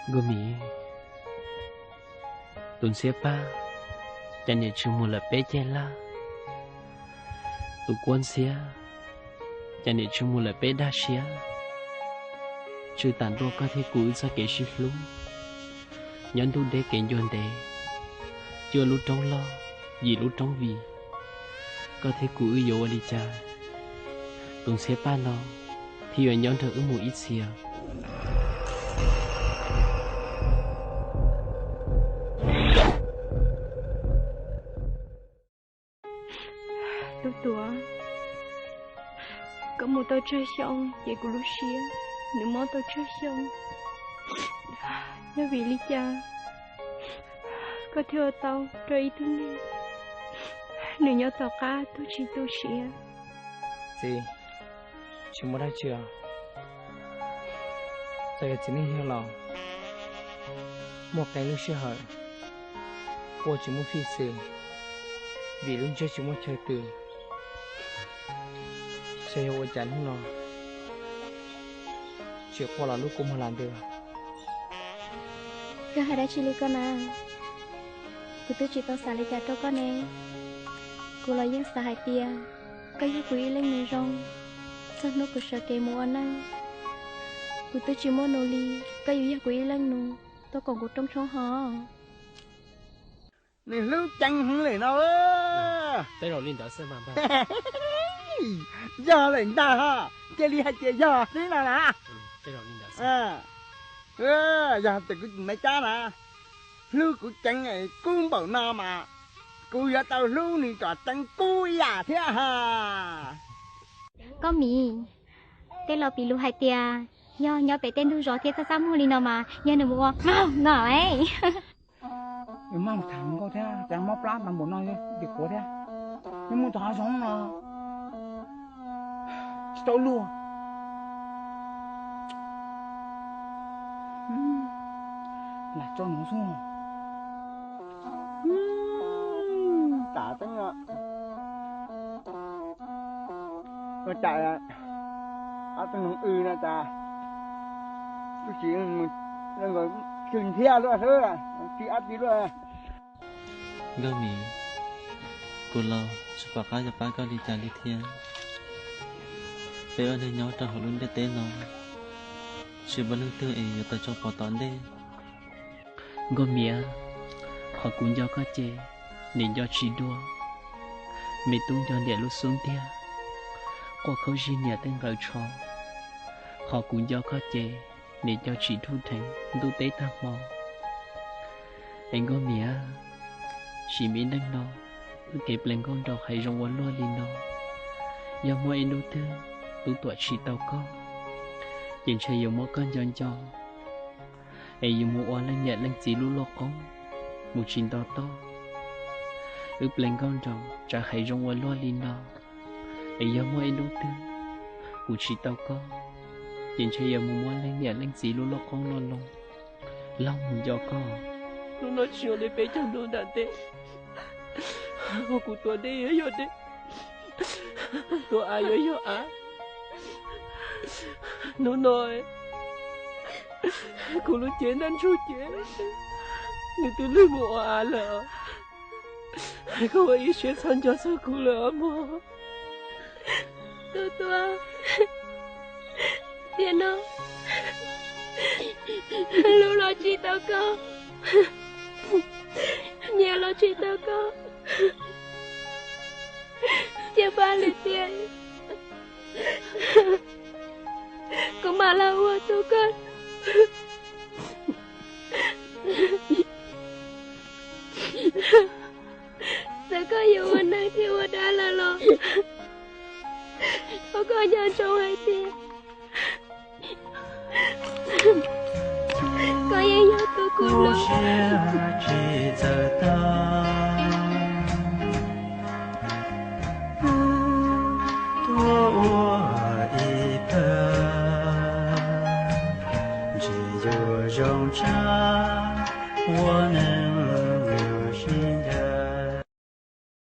Nkauj Mim, tus ntxhiab Paj, cas niam tsis mus lawm peb ceg laj? Tus kuab ntxhiab, cas niam tsis mus lawm peb daj siab? Tswj tas ntua koj thiab kuv wb txoj kev sib hlub, nyob ntuj deb kev ncua ntev, cuaj lub roob loj, yim lub roob vim. Koj thiab kuv wb yuav ua li cas, tus ntxhiab Paj no thiaj yuav nyob nrog wb mus ib txhis? Tub Tuam, koj mus tau tsawg xyoo ces kuv lub siab nws mob tau tsawg xyoo. Yog vim li cas koj thiaj ua tau rau ib tug neeg nws nyob tom qab tuag tsis tu siav? Txiv, tsis muaj dab tsi os. Txawm yog txiv neej yog los muaj qee lub sij hawm quaj tsis muaj fij xwm, vim lub ntsiab tsis muaj chaw tws. Xyov yog ua cas hnub no tsis quaj los lub kua muag lam ntws. Koj hais dab tsi li koj na? Kuv twb tsis tau xav li cas rau koj ne. Kuv los yeej xav hais tias koj yog kuv ib leej nus zoo, txog hnub kuv sawv kev mus ua neej, kuv twb tsis muaj nus li, koj yuav yog kuv ib leej nus tuaj koom kuv rooj tshoob hos. Nws hlub ceev heev lawm no. Tej zaum li ntawd xwb mas. Yog lawm ntag ho, cia li hais tias yog xwb no na. Yog tias kuv tus me cab na hlub kuv ceev es kub npaum no mas kuv yuav tau hlub nws kom ceev kub ib yam thiab ha. Koj Mim, tej laus piv lus hais tias yog nyob pem tej ntug zos thiab txaj txaj muag li no mas yog nws mus ua maug no es. Nws mas tham nkauj thiab cas mob plab mas npaum no tim kuv thiab. Nws mus tom hav zoov no tsis tau luag. Lam tso nws xwb. Tam teeb no, ua cas ob tug noog w no cas tub tsis nkaus, tsis nrhiab luaj xwb, tsis ob tsis luaj. Nkauj Mim, kuv los tsis pom qab yuav pab koj li cas li thiab. Peb ua neeg nyob rau hauv lub ntiaj teb no, tsis muaj leej twg es yuav tau tso pov tom ntej. Nkauj Mim, qhov kuv nco koj ces nim nco tsis dua, me tub nco niam lub xub ntiag, quaj khaub zig niam tej nqaws tsho. Qhov kuv nco koj ces nim nco tsis dhuj dheev ntuj teb tag hmo. Es Nkauj Mim, sim me neej no wb kev plees nkauj nraug hais zoo ua luaj li no, yog muaj ib hnub twg Tub Tuam tsis tau koj, ces ntshe yuav muab koj nco nco, es yuav mus ua leej niam leej txiv lub lauj qoob mus tsis nto toj. Wb plees nkauj nraug txawm hais zoo ua luaj li no, es yog muaj ib hnub twg kuv tsis tau koj, ces ntshe yuav mus muab leej niam leej txiv lub lauj qoob loj loo laug mus nco koj. Hnub no tsis yog li peb caug ntuj nram ntej, kuv tuav dej yuav yog dej, tuav av yuav yog av. Hnub no kuv lub cev ntaj ntsug ces nws twb lwj mus ua av lawm. Koj ua ib siab txhob nco txog kuv lawm os mog. Tub Tuam, tiam no hlub los tsis tau koj, nyiam los tsis tau koj, cia pab lwm tiam kuv mam los ua tub koj. Txawm koj yuav ua neeg thiab ua dab lawm los, thov koj nco ntsoov hais tias koj yeej yog tus kuv hlub.